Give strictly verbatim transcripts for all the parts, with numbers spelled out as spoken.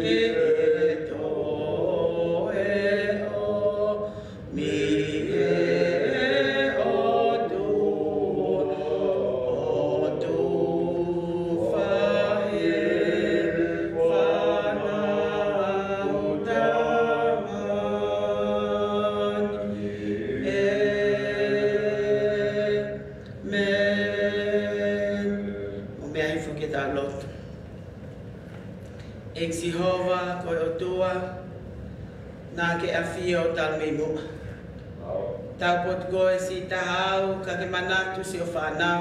ʻĒmeni. ʻOku mau hifo ke tau lotu. ʻEiki Sihova, ko e ʻOtua naʻa ke ʻafio talu mei muʻa. Taupotu koe siʻi taha au, ka ke manatu siʻo fānau.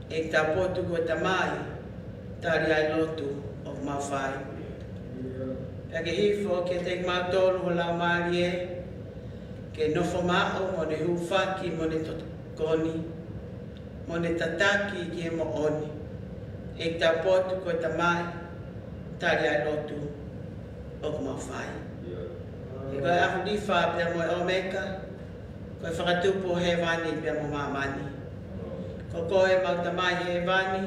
ʻEiki, taupotu ko e Tamai, tali ʻa e lotu ʻoku mau fai. Pea ke hifo kiate kimautolu ho Laumālie, ke nofo maʻu mo ne hūfaki mo ne tokoni, mo ne tataki ki he moʻoni. ʻEiki, taupotu ko e Tamai, tali ʻa e lotu ʻoku mau fai. He ko e ʻAlifa pea mo e ʻOmeka, ko e Fakatupu ʻo hēvani pea mo māmani. Ko koe ʻemau Tamai hēvani,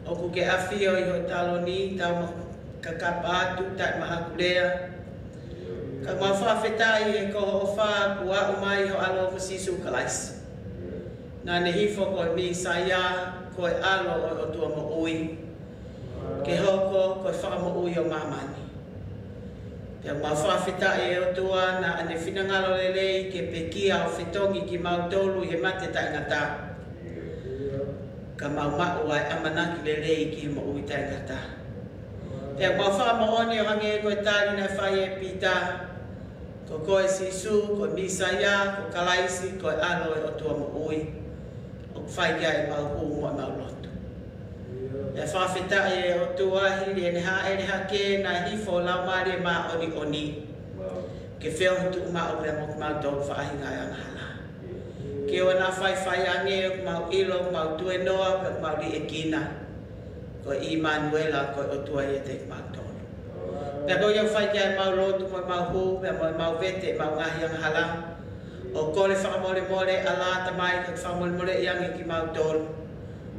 ʻoku ke ʻafio ʻi ho taloni, tau mau kakapa atu, taʻe mahakulea. Ka mau fakafetaʻi he ko ho ʻofa kuo aʻu mai ho ʻAlo ko Sīsū Kalaisi. Naʻa ne hifo ko e Mīsaia, ko e ʻAlo ʻo e ʻOtua moʻui, ke hoko ko e Fakamoʻui ʻo māmani. Pea mau fakafetaʻi ʻe ʻOtua naʻa ne finangalo lelei ke pekia ʻo fetongi kimautolu ʻi he mate taʻengata, ka mau maʻu ʻa e ʻamanaki lelei ki he moʻui taʻengata. Pea mau fakamoʻoni ʻo hangē ko e tali naʻe fai ʻe Pita, ko koe Sīsū, ko e Mīsaia, ko Kalaisi, ko e ʻAlo ʻo e ʻOtua moʻui. ʻOku fai ki ai ʻemau hū mo ʻemau lotu. Pea fakafetaʻi ʻe ʻOtua, hili ʻene hāʻele hake, naʻe hifo ho Laumālie Māʻoniʻoni ke feohi tuʻu maʻu pea mo kimautolu faʻahinga ʻo e angahala. Ke ʻoua naʻa faifai ange, ʻoku mau ʻilo, ʻoku mau tuēnoa, pea ʻoku mau liʻekina. Ko ʻImanuela, ko e ʻOtua ʻiate kimautolu. Pea ko ia ʻoku fai ki ai ʻemau lotu mo ʻemau hū, pea mo ʻemau vete ʻemau ngaahi angahala. ʻO kole fakamolemole, ʻAlā Tamai, ka ke fakamolemoleʻi ange kimautolu.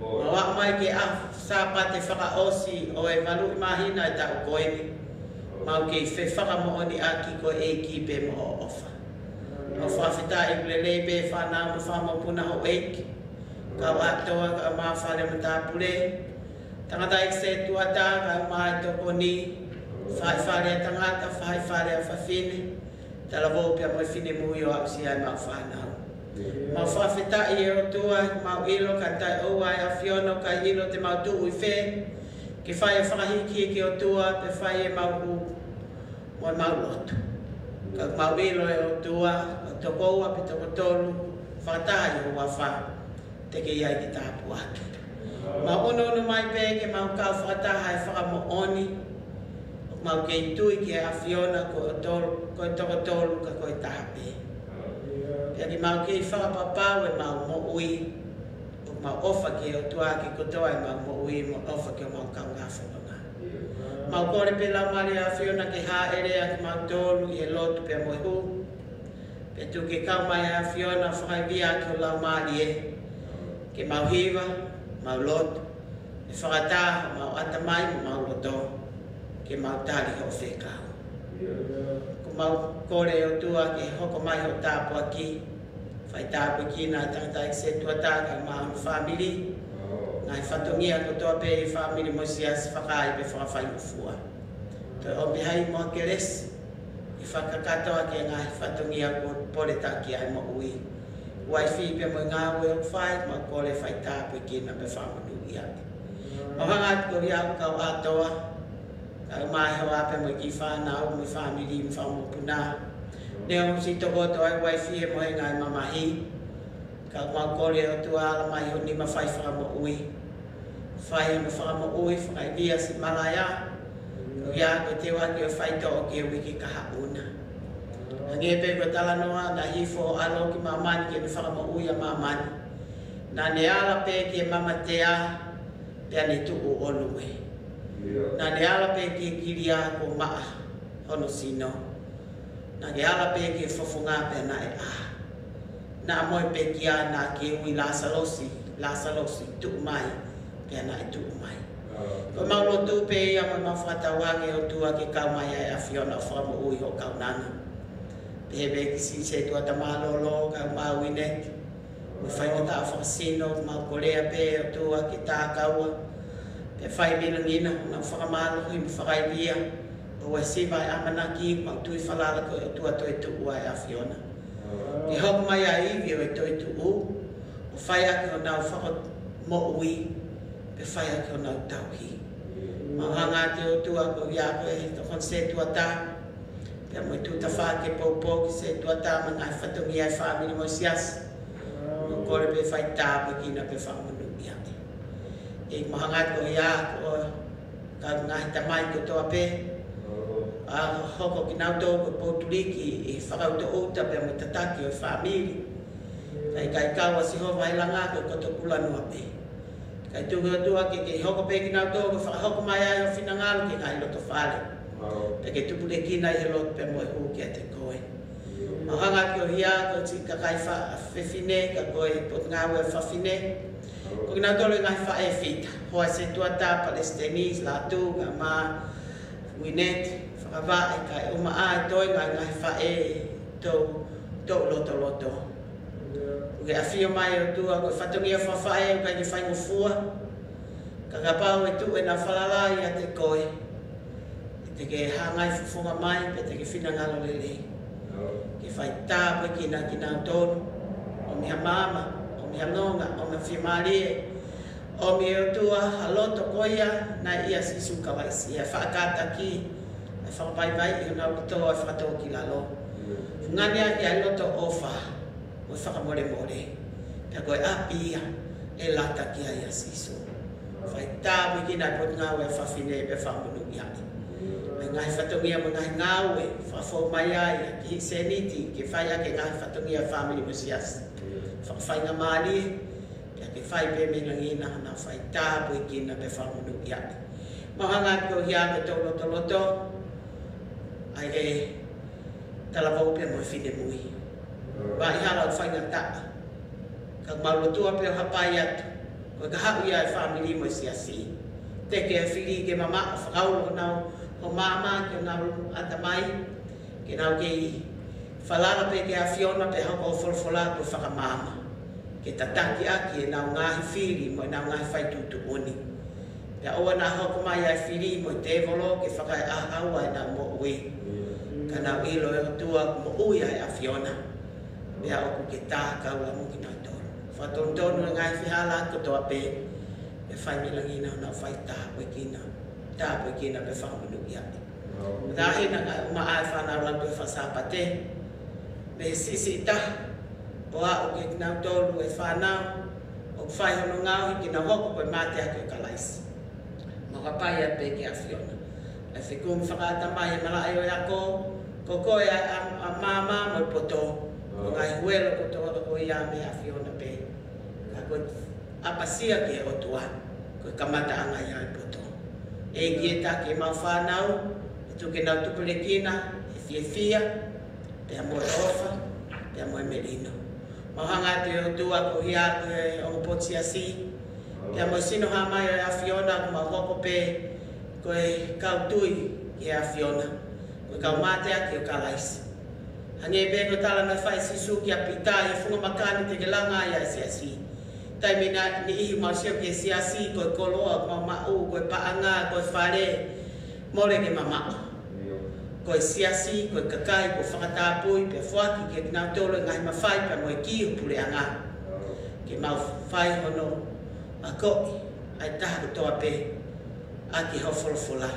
Mau aʻu mai ki he ʻaho Sāpate fakaʻosi ʻo e valu ʻi māhina ʻo e taʻu ko eni. Mau kei fefakamoʻoniʻaki ko e ʻEiki pē mo hoʻo ʻofa. ʻOku fakafetaʻi ʻoku lelei pē fānau mo fakamokopuna houʻeiki. Kau ʻAtoa, kau Maʻufale mo Tāpule. Tangataʻeiki sētuata, kau mai tokoni. Faifale ʻa tangata, faifale ʻa fafine. Talavou pea mo e finemui ʻo aʻusia ʻemau fānau. Mau fakafetaʻi ʻe ʻOtua, mau ʻilo ka taʻeʻoua ʻa e ʻAfiona ʻoku ʻikai ʻilo te mau tuʻu ʻi fē. Ke fai ʻa e fakahikihiki ʻOtua, pea fai ʻemau hū mo ʻemau lotu. Ka mau ʻilo ʻe ʻOtua, ko e toko ua pe toko tolu, fakataha ʻi ho huafa, te ke ʻi ai ke tāpuaki. Mau ʻunuʻunu mai pē ke mau kau fakataha ʻi he fakamoʻoni, ʻoku mau kei tui ki he ʻAfiona ko e tolu, ko e toko tolu ka ko e taha pē. Pea ke mau kei fakapapau ʻemau moʻui, ʻoku mau ʻofa ki he ʻOtua ke kotoa ʻemau moʻui mo ʻofa ki homau kaungā fononga. Mau kole pē Laumālie ʻo e ʻAfiona ke hāʻele ʻa kimautolu ʻi he lotu pea mo e hū. Pea tuku ke kau mai ʻa e ʻAfiona ʻo fakaivia ʻaki ho Laumālie. Ke mau hiva, mau lotu, ʻe fakataha homau ʻatamai mo homau loto, ke mau tali hoʻo fekau. ʻOku mau kole ʻe ʻOtua ke hoko mai hoʻo tāpuaki, fai tāpuekina ʻa e tangataʻeiki sētuata kae ʻumaʻā hono fāmili. Ngaahi fatongia kotoa pē ʻi he fāmili mo e siasi, fakaai pea fakafaingofua. Toe ʻomi ha ʻi mo ha kelesi, ʻi he fakakakato ʻaki ʻa e ngaahi fatongia kuo poletaki ʻa e moʻui. Uaifi pea mo e ngāue ʻoku fai, mau kole fai tāpuekina pea fakamonūʻia. Mau hanga atu ko ia ʻa e kau ʻAtoa, kae ʻumaʻā ʻa e hoa pea mo e kiʻi fānau, mo e fāmili, mo e fakamokopuna. Neongo siʻi tokoto ʻa e uaifi he mohenga ʻo e mamahi. Ka mau kole ʻe ʻOtua ala mai ho nima fai fakamoʻui. Fai hono fakamoʻui, fakaivia siʻi Malaia. Ko ia ko e teu ʻaki ʻo e faitoʻo ki he uike kahaʻu na. Hangē pē ko e talanoa, naʻe hifo ho ʻAlo ki māmani ke ne fakamoʻui ʻa māmani. Naʻa ne ala pē ki he mamatea, pea ne tuʻu ʻo lue. Naʻa ne ala pē ki he kilia kuo maʻa hono sino. Naʻa ke ala pē ki he fofonga pea naʻe ʻā. Naʻa mo e pekia naʻa ke ui Lāsalosi, Lāsalosi, tuʻu mai, pea naʻe tuʻu mai. Ko ʻemau lotu pē ia mo ʻemau fakatauange ʻOtua ke kau mai ʻa e ʻAfiona ʻo fakamoʻui hoʻo kaunanga. Pehē pē ki siʻi setuata mālōlō, kau mai ʻa Uineti. Mo e faingataʻa fakasino, mau kole pē ʻOtua ke tā kaua. Pea fai mei langi na, honau fakamālohi mo fakaivia. ʻOua ʻe siva ʻa e ʻamanaki, mau tui falala ko e ʻOtua toetuʻu ʻa e ʻAfiona. Ke hoko mai ʻa e ivi ʻo e toetuʻu, ʻo fai ʻaki honau fakamoʻui, pea fai ʻaki honau tauhi. Mau hanga atu ʻOtua ko ia ko e tokoni setuata, pea mo e tuʻu tafaʻaki poupou ki setuata mo e ngaahi fatongia ʻa e fāmili mo e siasi. Mau kole pē fai tāpuekina pea fakamonūʻia. ʻEiki, mau hanga atu ko ia ko e kau ngaahi tamai kotoa pē. ʻA hoko kinautolu ko e poutuliki ʻi he fakaʻutoʻuta pea mo e tataki ʻo e fāmili. Kae ʻikai kau ʻa Sihova ʻi he langa ko e koto kulanua pē. Kae tuku ʻOtua ke, ke hoko pē kinautolu ko e fakahoko mai ʻa e finangalo ki he ngaahi loto fale. Pea ke tupulekina ʻi he lotu pea mo e hū kiate koe. Mau hanga atu ko ia ko e siʻi kakai fa-, fefine, ka ko e potungāue fafine. Ko kinautolu e ngaahi faʻē fita. Hoa setuata, palesiteni, Lātū, Ngama, Uineti, Fakavaʻe, kae ʻumaʻā ʻa e toe ngaahi, ngaahi faʻē ʻoku tau lotoloto. ʻOku ke ʻafio mai ʻOtua, ko e fatongia fakafaʻē ʻoku ʻikai ke faingofua. Ka kapau ʻe tuʻu ʻenau falala ʻiate koe, te ke hangai fofonga mai, pea te ke finangalo lelei. Ke fai tāpuekina kinautolu, ʻomi ha maama, ʻomi ha nonga, ʻomi ha fiemālie, ʻomi ʻOtua ha loto ko ia naʻe ʻia Sīsū Kalaisi, ʻa e faʻa kātaki, ʻa e fakavaivaiʻi honau loto, ʻa e fakatōkilalo. Fungani ʻaki ʻa e loto ʻofa, mo e fakamolemole. Pea ko e ʻapi ia ʻe lata ki ai ʻa Sīsū. Fai tāpuekina ʻa e potungāue ʻa e fafine pea fakamonūʻia. Mo e ngaahi fatongia mo e ngaahi ngāue, fakafou mai ai ʻa e kiʻi sēniti, ke fai ʻaki e ngaahi fatongia ʻa e fāmili mo e siasi. Fakafaingamālie, pea ke fai pē mei langi na, honau fai tāpuekina pea fakamonūʻia. Mau hanga atu ko ia ko e tau lotoloto, ʻa e talavou pea mo e finemui. Vaʻa hala ʻo faingataʻa. Ka mau lotua pē ʻo hapai atu. Ko e kahaʻu ia ʻa e fāmili mo e siasi. Teke ʻa e fili ke mamaʻo, fakaulo honau, ho maama ki honau ʻatamai. Ke nau kei falala pē ki he ʻAfiona pea hoko ʻo folofola ko e fakamaama. Ke tataki ʻaki ʻenau ngaahi fili mo ʻenau ngaahi fai tuʻutuʻuni. Pea ʻoua naʻa hoko mai ʻa e fili mo e tēvolo ke fakaeʻaʻau ʻenau moʻui. Ka nau ʻilo ʻe ʻOtua ʻoku moʻui ʻa e ʻAfiona. Pea ʻoku ke tā kaua mo kinautolu. Fakatonutonu e ngaahi fehālaaki kotoa pē. Pea fai mei langi na honau fai tāpuekina. Tāpuekina pea fakamonūʻia. Tahi na ka uma ai fānau lau ko e fai Sāpate. Mei he siʻisiʻi taha. ʻO aʻu ki he kinautolu e fānau. ʻOku fai hono ngaohi ke nau hoko ko e mateaki ʻo Kalaisi. Mau hapai atu pē ki he ʻAfiona. ʻA e fekumi fakaʻatamai e malaʻe ʻo e ako. Ko koe ʻa, ʻa, ʻa maama mo e poto. Ko e ngaahi huelo kotoa ko ia mei he ʻAfiona pē. Ka ko e ʻapasia ki he ʻOtua. Ko e kamataʻanga ia ʻo e poto. ʻEiki, ʻe taki ʻemau fānau, ʻe tuku ke nau tupulekina, ʻi he fiefia, pea mo e ʻofa, pea mo e melino. Mau hanga atu ʻe ʻOtua ko ia ko e ongo potu siasi, pea mo e sino hā mai ʻo e ʻAfiona, ʻoku mau hoko pē ko e kau tui ki he ʻAfiona, ko e kau mateaki ʻo Kalaisi. Hangē pē ko e tala naʻe fai ʻe Sīsū kia Pita ʻi he funga maka ni te ke langa ai ʻa e siasi. Taimi naʻe niʻihi mau sio ki he siasi, ko e koloa ʻoku mau maʻu, ko e paʻanga, ko e fale, mole ke mamaʻo. Ko e siasi, ko e kakai kuo fakatapui, pea foaki kiate kinautolu e ngaahi mafai pea mo e kī ʻo e puleʻanga. Ke mau fai hono akoʻi ʻa e taha kotoa pē ʻaki ho folofola.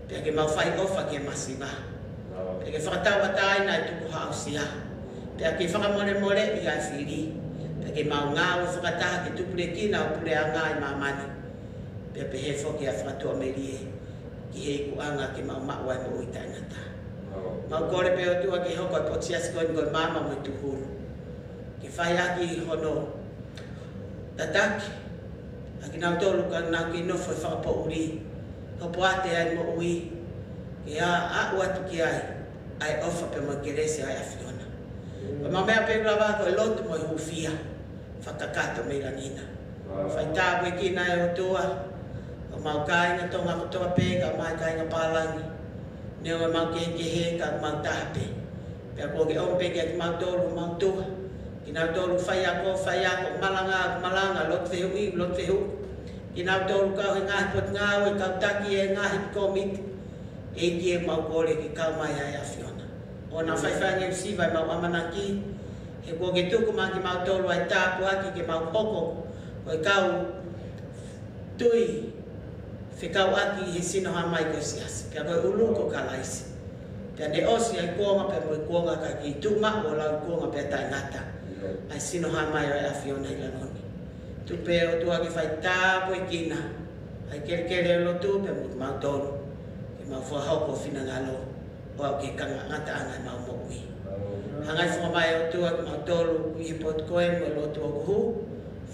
Pea ke mau fai ʻofa ki he masiva. Pea ke fakatauʻatāina e tukuhāusia. Pea ke fakamolemoleʻi ʻa e fili. Pea ke mau ngāue fakataha ke tupulekina ho puleʻanga ʻi māmani. Pea pehē foki ʻa e fakatuʻamelie ki he ikuʻanga ke mau maʻu ai moʻui taʻengata. Mau kole pē ʻOtua ke hoko e potu siasi ko eni ko e maama mo e tūhulu. Ke fai ʻaki hono tataki ʻa kinautolu ka nau kei nofo ʻi he fakapoʻuli, hopoate ai moʻui, ke ʻa, aʻu atu ki ai ʻa e ʻofa pea mo e kelesi ʻa e ʻAfiona. Pea mau meʻa pē ʻoku lava ko e lotu mo e hūfia fakakakato mei langi na. Fai tāpuekina ʻe ʻOtua, ʻo mau kāinga Tonga kotoa pē, kae ʻumaʻā e kāinga pālangi. Neongo ʻemau kehekehe, ka mau taha pē. Pea kuo ke ʻomi pē kiate kimautolu homau tuha. Kinautolu faiako, faiako, malanga, malanga, lotu fehuʻi, lotu fehuʻi. Kinautolu kau he ngaahi potungāue, kau taki he ngaahi komiti. ʻEiki ē, mau kole ke kau mai ʻa e ʻAfiona ʻo na faifai ange ʻo siva ʻemau ʻamanaki. He kuo ke tuku maʻa kimautolu ʻa e tāpuaki ke mau hoko ko e kau tui fekauʻaki he sino hā mai ko e siasi, pea ko e ʻulu ko Kalaisi. Pea ne ʻosi ʻa e kuonga pea mo e kuonga, ka ke tuʻu maʻu ʻo lau kuonga pea taʻengata ʻa e sino hā mai ʻo e ʻAfiona ʻi lalo ni. Tuku pē ʻOtua ke fai tāpuekina ʻa e kelekele ʻo e lotu pea mo kimautolu, ke mau fakahoko ho finangalo ʻo aʻu ki he ngataʻanga ʻemau moʻui. Hanga ʻo fofonga mai ʻOtua kimautolu ʻi he potu ko eni mo e lotu ʻoku hū,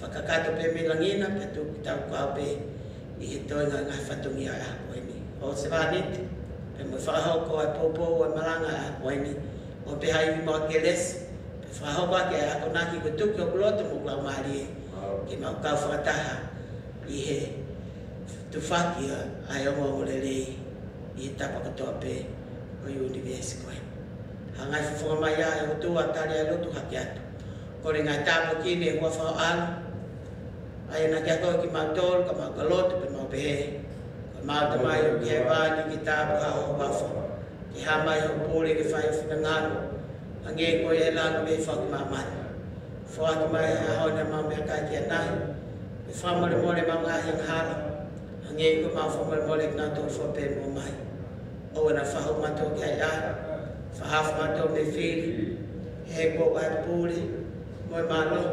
fakakakato pē mei langi na, pea tuku ke tau kau pē ʻi he toenga ʻo e ngaahi fatongia ʻo e ʻaho ko eni. ʻO sevāniti, pea mo e fakahoko ʻa e poupou ʻa e malanga ʻo e ʻaho ko eni, ʻo pehē ai mo e kelesi, pea fakahoko ʻaki ʻa e akonaki kuo tuku ʻi hoku loto mo hoku laumālie, ke mau kau fakataha ʻi he tufaki ʻa e ongoongolelei ʻi he tapa kotoa pē ʻo e ʻunivēsi ko eni. Hanga ʻo fofonga mai ʻa e ʻOtua, tali ʻa e lotu hake atu. Kole ngaahi tāpuaki ni ʻi he huafa ho ʻAlo, ʻa ia naʻa ke akoʻi kimautolu, ka mau ka lotu pea mau pehē: Ko ʻemau Tamai ʻoku ʻi hēvani, ke tāpuhā ho huafa. Ke hā mai hoʻo pule, ke fai ho finangalo, hangē ko ia ʻi langi pehē foki ʻi māmani. Foaki mai he ʻaho ni haʻamau meʻakai ki ʻanai. Ke fakamolemole ʻemau ngaahi angahala, hangē ko ʻemau fakamolemole ʻa kinautolu ʻoku fai pehē mai. ʻOua naʻa fakahū kimautolu ki he ʻahiʻahi, fakahā kimautolu mei he fili. He ko hoʻo ʻa e pule, mo e mālohi,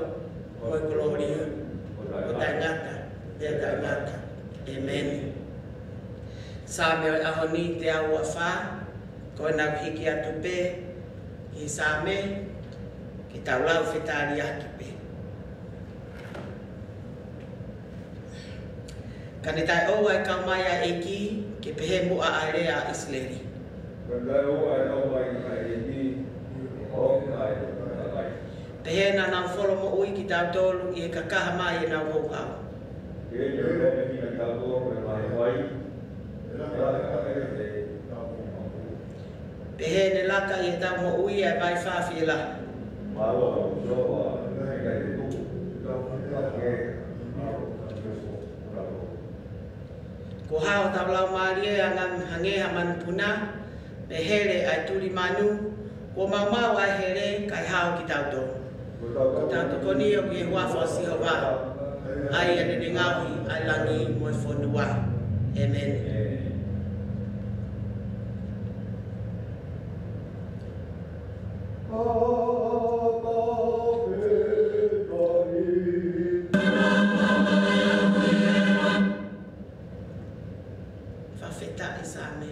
mo e kolōlia, ʻo taʻengata pea taʻengata. ʻĒmeni. Saame ʻo e ʻaho ni, teau ua fā. Ko ena ʻoku hiki atu pē ʻi he Saame, ke tau lau fetaliaki pē. Ka ne taʻeʻoua ʻa e kau mai ʻa e ʻEiki, ke pehē muʻa ʻa e lea ʻa ʻIsileli. Ka ne taʻeʻoua ʻa e kau mai ʻa e ʻEiki, ʻo ka e kakai. Pehē naʻa nau folo moʻui kitautolu ʻi he kakaha mai ʻenau houhau. Ke ne ʻomi kitautolu ʻi he ngaahi vai. Pehē ne laka ʻi heʻetau moʻui ʻa e vai fāfila. Kuo hao hotau laumālie ʻo hangē ha manupuna, pea hele ʻa e tuli manu, kuo maumau ʻa e hele kae hao kitautolu. Ko ʻetau tokoni ʻoku ʻi he huafa ʻo Sihova, ʻa ia naʻa ne ngaohi ʻa e langi mo e fonua. ʻĒmeni. Fakafetaʻi Saame.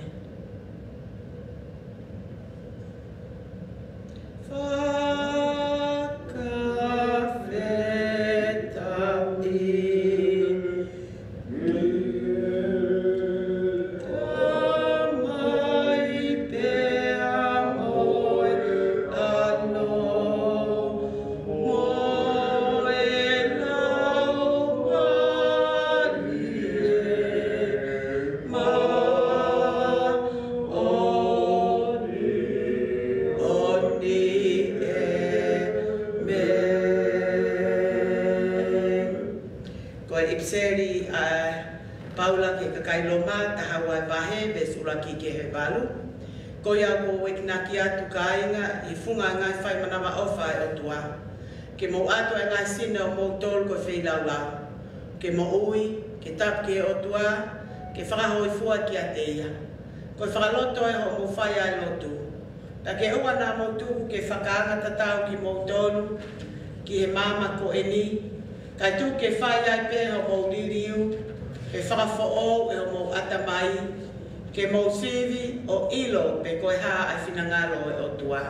Fakafetaʻi. Tamai pea mo e ʻAlo mo e Laumālie Māʻoniʻoni. ʻĒmeni. Ko e ʻipiseli ʻa Paula ki he kakai Loma, taha ua e vahe, veesi ʻuluaki ki he valu. Ko ia ʻoku ou enginaki atu, kāinga, ʻi he funga ʻo e ngaahi fai manavaʻofa ʻa e ʻOtua, ke mou ʻatu ʻa e ngaahi sino ʻomoutolu ko e feilaulau, ke moʻui, ke tapu ki he ʻOtua, ke fakahōifua kiate ia. Ko e fakaloto ē hoʻomou fai ʻa e lotu. Pea ke ʻoua naʻa mou tuku ke fakaanga tatau kimoutolu ki he maama ko eni, kae tuku ke fai ai pē hoʻomou liliu, ke fakafoʻou ʻe hoʻomou ʻatamai, ke mou sivi ʻo ʻilo pe ko e hā ʻa e finangalo ʻo e ʻOtua,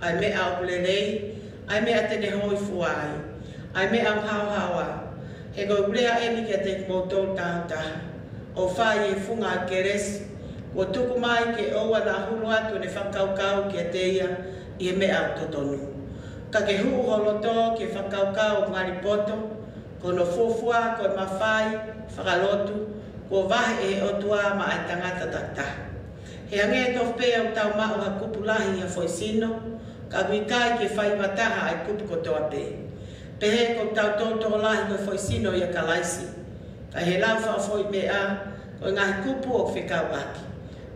ʻa e meʻa ʻoku lelei, ʻa e meʻa te ne hōifua ai, ʻa e meʻa ʻoku haohaoa. He ko ʻeku lea eni kiate kimoutolu taha taha, ʻo fai ʻi he funga ʻo e kelesi kuo tuku mai, ke ʻoua naʻa hulu atu ʻene fakakaukau kiate ia ʻi he meʻa ʻoku totonu. Ka ke hū ho loto ki he fakakaukau ʻoku ngali poto, ko hono fuofua ko e mafai fakalotu, Kuo vahe ʻe he ʻOtua maʻa e tangata takitaha. He hangē tofu pē ʻoku tau maʻu ha kupu lahi ʻi ha foʻi sino, ka ʻoku ʻikai ke fai fakataha ʻa e kupu kotoa pē. Pehē ko kitautolu tokolahi ko e foʻi sino ʻia Kalaisi. Ka ʻi he lau fakafoʻi meʻa, ko e ngaahi kupu ʻoku fekauʻaki.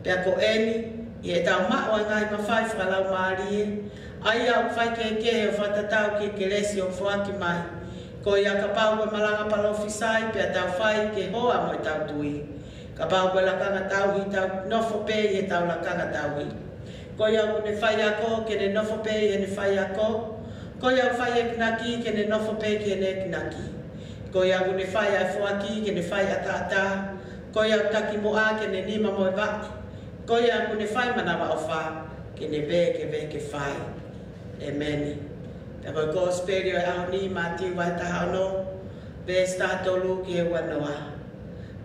Pea ko eni, ʻi heʻetau maʻu ʻa e ngaahi mafai fakalaumālie, ʻa ia ʻoku faikehekehe ʻo fakatatau ki he kelesi ʻoku foaki mai. Ko ia kapau ko e malanga palōfisai, pea tau fai ke hoa mo ʻetau tui. Kapau ko e lakanga tauhi, tau nofo pē ʻi heʻetau lakanga tauhi. Ko ia ʻoku ne faiako, ke ne nofo pē ʻi heʻene faiako. Ko ia ʻoku fai ʻekinaki, ke ne nofo pē ki heʻene ʻekinaki. Ko ia ʻoku ne fai ʻa e foaki, ke ne fai ʻataʻatā. Ko ia ʻoku taki muʻa, ke ne nima mo e vaʻe. Ko ia ʻoku ne fai manavaʻofa, ke ne vēkeveke fai. ʻEmeni. Pea ko e kosipeli ʻo e ʻaho ni, Mātiu vahe taha ono, veesi taha tolu ki he ua noa.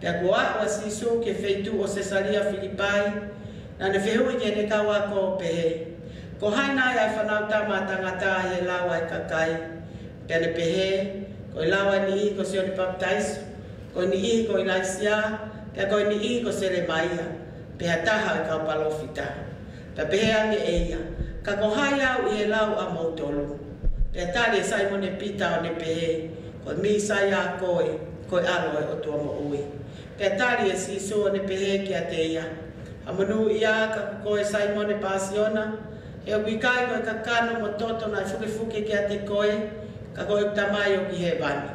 Pea kuo aʻu ʻa Sīsū ki he feituʻu ʻo Sesalia Filipai, naʻa ne fehuʻi ki heʻene kau ako ʻo pehē, Ko hai nai ʻa e Fānautama ʻa Tangata ʻi he lau ʻa e kakai? Pea ne pehē, Ko e lau ʻa e niʻihi ko Sione Papitaiso, ko e niʻihi ko ʻIlaisiā, pea ko e niʻihi ko Selemaia, pe ha taha ʻo e kau palōfita. Pea pehē ange ʻe ia, Ka ko hai au ʻi he lau ʻamoutolu? Pea tali ʻe Saimone Pita ʻo ne pehē, Ko e Mīsaia koe, ko e ʻAlo ʻo e ʻOtua moʻui. Pea tali ʻe Sīsū ʻo ne pehē kiate ia, Ha monūʻia ka ko koe Saimone Pāsiona, he ʻoku ʻikai ko e kakano mo e toto naʻe fukefuke kiate koe, ka ko ʻeku Tamai ʻoku ʻi hēvani.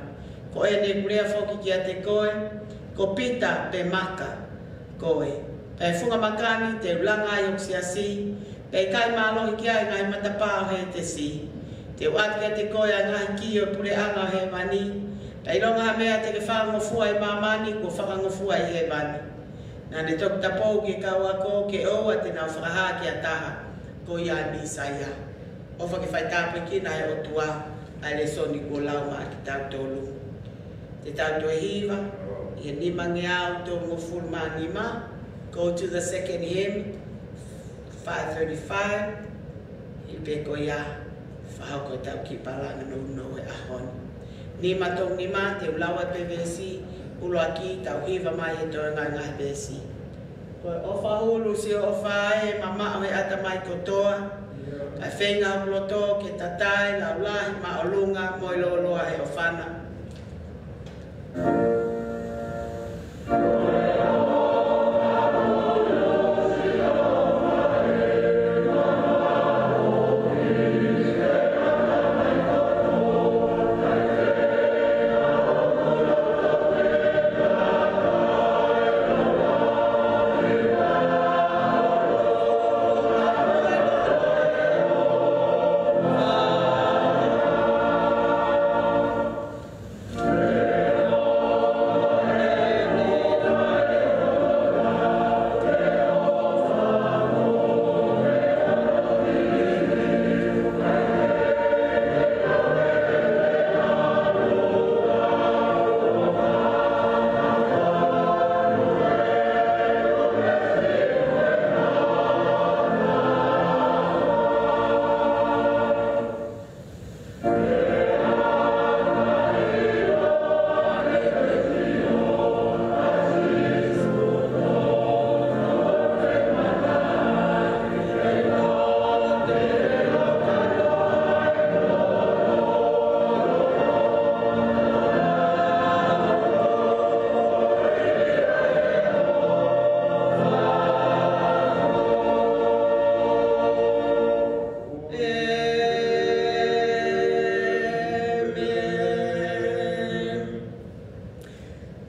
Ko ʻene ʻoku lea foki kiate koe, Ko Pita pe maka koe. Pea ʻi he funga maka ni te u langa ai hoku siasi, pea ʻe ʻikai mālohi ki ai ʻa e ngaahi matapā ʻo Hētesi. Te u ʻoatu kiate koe ʻa e ngaahi kī ʻo e puleʻanga ʻo hēvani. Pea ʻilonga ha meʻa te ke fakangofua ʻi māmani, kuo fakangofua ʻi hēvani. Naʻa ne toki tapou ki he kau ako ke ʻoua te nau fakahā ki ha taha, ko ia ʻa e Mīsaia. ʻOfa ke faitāpuekina ʻe he ʻOtua ʻa e lēsoni kuo lau maʻa kitautolu. Te tau toe hiva, ʻi he nimangeau tolungofulu mā nima, go to the second hymn, five thirty-five, ʻi he pē ko ia, fakahoko ʻetau kiʻi palanga nounou ʻo e ʻaho ni. Nima tolu nima, te u lau ʻa e veesi ʻuluaki, tau hiva mai he toe ngaahi veesi. Ko e ʻofa hulu siʻo ʻofa ē, mamaʻo he ʻatamai kotoa. Kae feinga hoku loto ke tatae, laulahi māʻolunga mo e lōloa he ʻofa na. ʻĒmeni.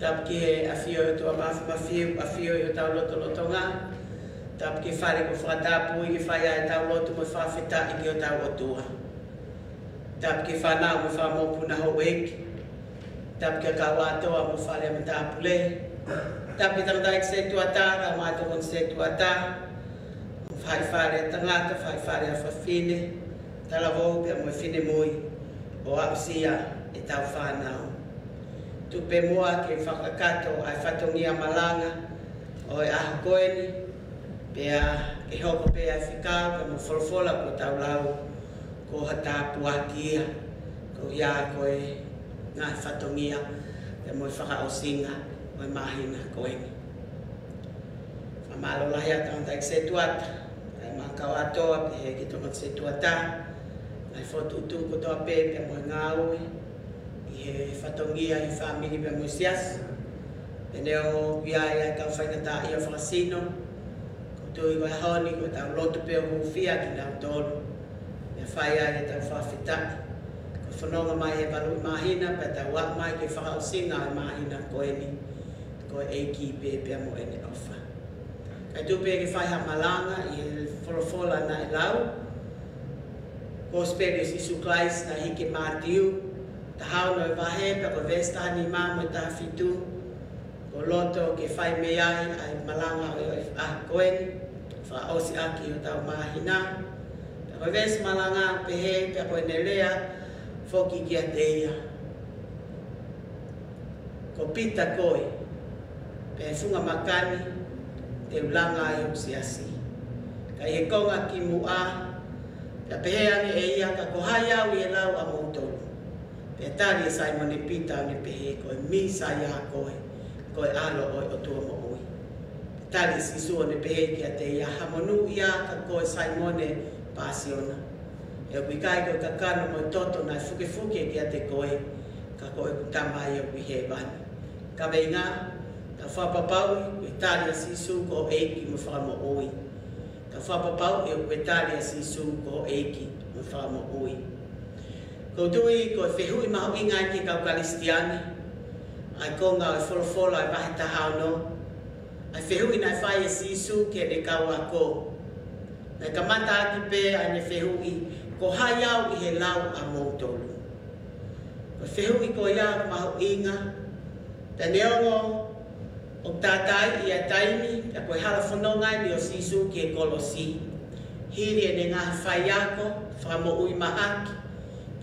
Tapu ki he ʻafio ʻo e ʻOtua Māfimafi, ʻafio ʻi hotau lotolotonga. Tapu ki he fale kuo fakatapui ke fai ai ʻetau lotu mo e fakafetaʻi ki hotau ʻOtua. Tapu ki he fānau mo e fanga mokopuna houʻeiki. Tapu ki he kau ʻātoa mo e fale matāpule. Tapu ki he tangataʻeiki setuata, kau maʻu tokoni setuata. Mo e faʻahi fale tangata, faʻahi fale fafine, talavou pea mo e finemui, ʻo aʻusia ʻetau fānau. Tuku pē muʻa ke fakakakato ʻa e fatongia malanga ʻo e ʻaho ko eni, pea ke hoko pē ʻa e fekau pea mo e folofola kuo tau lau, ko ha tāpuaki ia, ko ia ko e ngaahi fatongia, pea mo e fakaʻosinga ʻo e māhina ko eni. Fakamālō lahi atu ki he tangataʻeiki sētuata, kae ʻumaʻā kau ʻātoa pē he ki he tangataʻeiki sētuata, ngaahi fokotuʻutuʻu kotoa pē pea mo e ngāue ʻi he fatongia ʻi he fāmili pea mo e siasi. Pea neongo ʻoku ʻi ai ʻa e kau faingataʻaʻia fakasino, ʻoku ou tui ko e ʻaho ni ko ʻetau lotu pē ʻo hūfia kinautolu. Pea fai ai ʻetau fakafetaʻi. Ko e fononga mai he valu māhina, pea tau aʻu mai ki he fakaʻosinga ʻo e māhina ko eni, ko e ʻEiki pē pea mo ʻene ʻofa. Kae tuku pē ke fai ha malanga ʻi he folofola naʻe lau, Kosipeli ʻa Sīsū Kalaisi naʻe hiki ʻe Mātiu, taha ono ʻo e vahe, pea ko e veesi taha nima mo e taha fitu, ʻoku ou loto ke fai mei ai ʻa e malanga ʻo e ʻaho ko eni, fakaʻosi ʻaki hotau māhina. Pea ko e veesi malanga ʻoku pehē, pea ko ʻene lea foki kiate ia: Ko Pita koe, pea ʻi he funga maka ni te u langa ai hoku siasi. Ka ʻi he konga kimuʻa, pea pehē ange ʻe ia, Ka ko hai au ʻi he lau ʻamoutolu? Pea tali ʻe Saimone Pita ʻo ne pehē, Ko e Mīsaia koe, ko e ʻAlo ʻo e ʻOtua moʻui. Pea tali ʻe Sīsū ʻo ne pehē kiate ia, Ha monūʻia ā koe Saimone Pāsiona. He ʻoku ʻikai ko e kakano mo e toto naʻe fukefuke kiate koe, ka ko ʻeku Tamai ʻoku ʻi hēvani. Kaveinga: Tau fakapapauʻi ʻoku tali ʻa Sīsū ko e ʻEiki mo e Fakamoʻui. Tau fakapapauʻi ʻoku tali ʻa Sīsū ko e ʻEiki mo e Fakamoʻui. ʻOku ou tui ko e fehuʻi mahuʻinga ia ki he kau Kalisitiane ʻa e konga ʻo e folofola ʻo e vahe taha ono, ʻa e fehuʻi naʻe fai ʻe Sīsū ki heʻene kau ako. Naʻe kamata ʻaki pē ʻa ʻene fehuʻi, Ko hai au ʻi he lau ʻamoutolu? Ko e fehuʻi ko ia ʻoku mahuʻinga, pea neongo ʻoku tātaaʻi ʻa e taimi, pea ko e hala fononga eni ʻo Sīsū ki he kolosi. Hili ʻene ngaahi faiako fakamoʻui mahaki,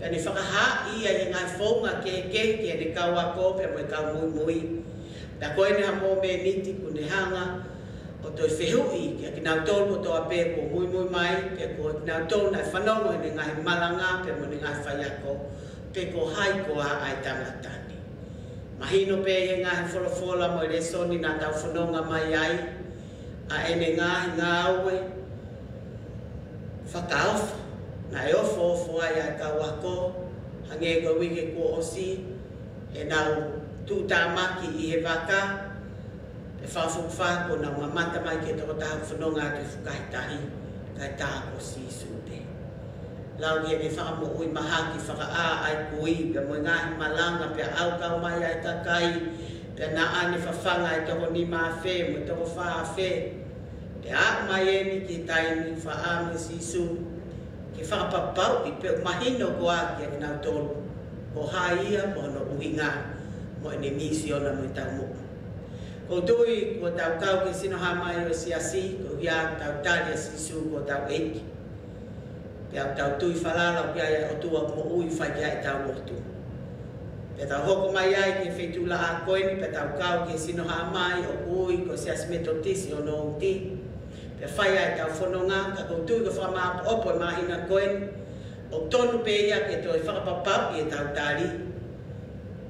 pea ne fakahaaʻi ia ʻi he ngaahi founga kehekehe ki heʻene kau ako pea mo e kau muimui. Pea ko eni ha mōmeniti kuo ne hanga ʻo toe fehuʻi kiate kinautolu kotoa pē kuo muimui mai, pe ko kinautolu naʻe fanongo heʻene ngaahi malanga pea mo ʻene ngaahi faiako, pe ko hai koā ʻa e tangata ni. Mahino pē ʻi he ngaahi folofola mo e lēsoni naʻa tau fononga mai ai, ʻa ʻene ngaahi ngāue fakaofo, naʻe ofoofo ai ʻa e kau ako, hangē ko e uike kuo ʻosi, ʻenau tuʻutāmaki ʻi he vaka, pea fakafokifā kuo nau mamata mai ki he tokotaha ʻoku fononga atu he fukahi tahi, kae tā ko Sīsū pē. Lau ki heʻene fakamoʻui mahaki, fakaʻā ʻa e kui, pea mo e ngaahi malanga, pea ʻaukau mai ʻa e kakai, pea naʻa ne fafanga ʻa e toko nima afe mo e toko fā afe. Pea aʻu mai eni ki he taimi faʻa mo Sīsū, ke fakapapauʻi pe ʻoku mahino koā kiate kinautolu ko hai ia, ko hono ʻuhinga mo ʻene misiona mo e taumuʻa. ʻOku ou tui kuo tau kau ki he sino hā mai ʻo e siasi, koeʻuhi ʻoku tau tali ʻa Sīsū ko hotau ʻEiki. Pea ʻoku tau tui falala ʻoku ʻi ai ʻa e ʻOtua moʻui ʻoku fai ki ai ʻetau lotu. Pea tau hoko mai ai ki he feituʻulaʻā ko eni, pea tau kau ki he sino hā mai ʻoku ui ko e Siasi Metotisi ʻo Nouti. Pea fai ai ʻetau fononga, ka ʻoku ou tui ko e fakamāʻopoʻopo ʻo e māhina ko eni, ʻoku tonu pē ia ke toe fakapapauʻi ʻetau tali,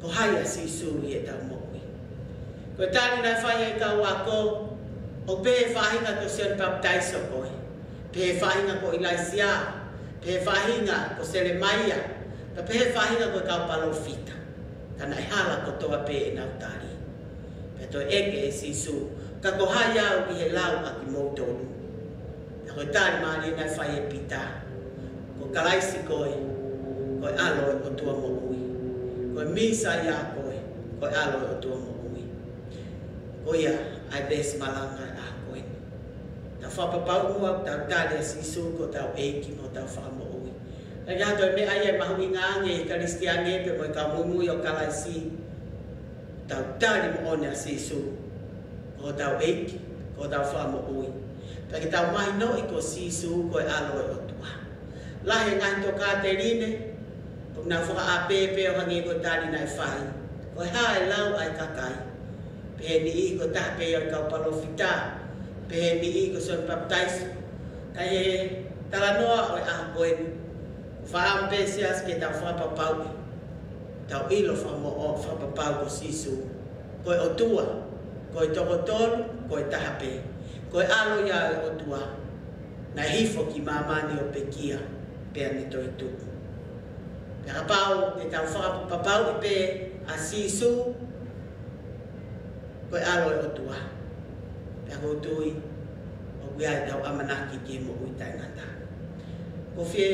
ko hai ʻa Sīsū ʻi heʻetau moʻui. Ko e tali naʻe fai ʻe he kau ako, ʻoku pehē ʻe he faʻahinga ko Sione Papitaiso koe, pehē ʻe he faʻahinga ko ʻIlaisiā, pehē ʻe he faʻahinga ko Selemaia, pea pehē ʻe he faʻahinga ko e kau palōfita. Ka naʻe hala kotoa pē ʻenau tali. Pea toe ʻeke ʻe Sīsū, Ka ko hai au ʻi he lau ʻa kimoutolu? Pea ko e tali mālie naʻe fai ʻe Pita, Ko Kalaisi koe, ko e ʻAlo ʻo e ʻOtua moʻui. Ko e Mīsaia koe, ko e ʻAlo ʻo e ʻOtua moʻui. Ko ia ʻa e veesi malanga ʻo e ʻaho ko eni. Tau fakapapauʻi muʻa ʻoku tau tali ʻa Sīsū ko hotau ʻEiki mo hotau Fakamoʻui. Ka ʻi ai ha toe meʻa ia ʻe mahuʻinga ange ʻi he Kalisitiane pea mo e kau muimui ʻo Kalaisi, tau tali moʻoni ʻa Sīsū ko hotau ʻEiki, ko hotau Fakamoʻui. Pea ke tau mahinoʻi ko Sīsū ko e ʻAlo ʻo e ʻOtua. Lahi e ngaahi tokāteline ʻoku nau fakaʻapē pē ʻo hangē ko e tali naʻe fai, Ko e hā e lau ʻa e kakai? Pehē ʻe niʻihi ko e taha pē ia ʻo e kau palōfita, pehē ʻe niʻihi ko Sione Papitaiso. Ka ʻi he talanoa ʻo e ʻaho ko eni, ʻoku faʻa pē siasi ke tau fakapapauʻi, tau ʻilo fakamoʻoni fakapapau ko Sīsū Ko e ʻOtua, ko e toko tolu, ko e taha pē. Ko e ʻAlo ia ʻo e ʻOtua, naʻe hifo ki māmani ʻo pekia, pea ne toetuʻu. Pea kapau te tau fakapapauʻi pē ʻa Sīsū ko e ʻAlo ʻo e ʻOtua, pea ʻoku ou tui ʻoku ʻi ai ʻetau ʻamanaki ki he moʻui taʻengata. ʻOku ou fie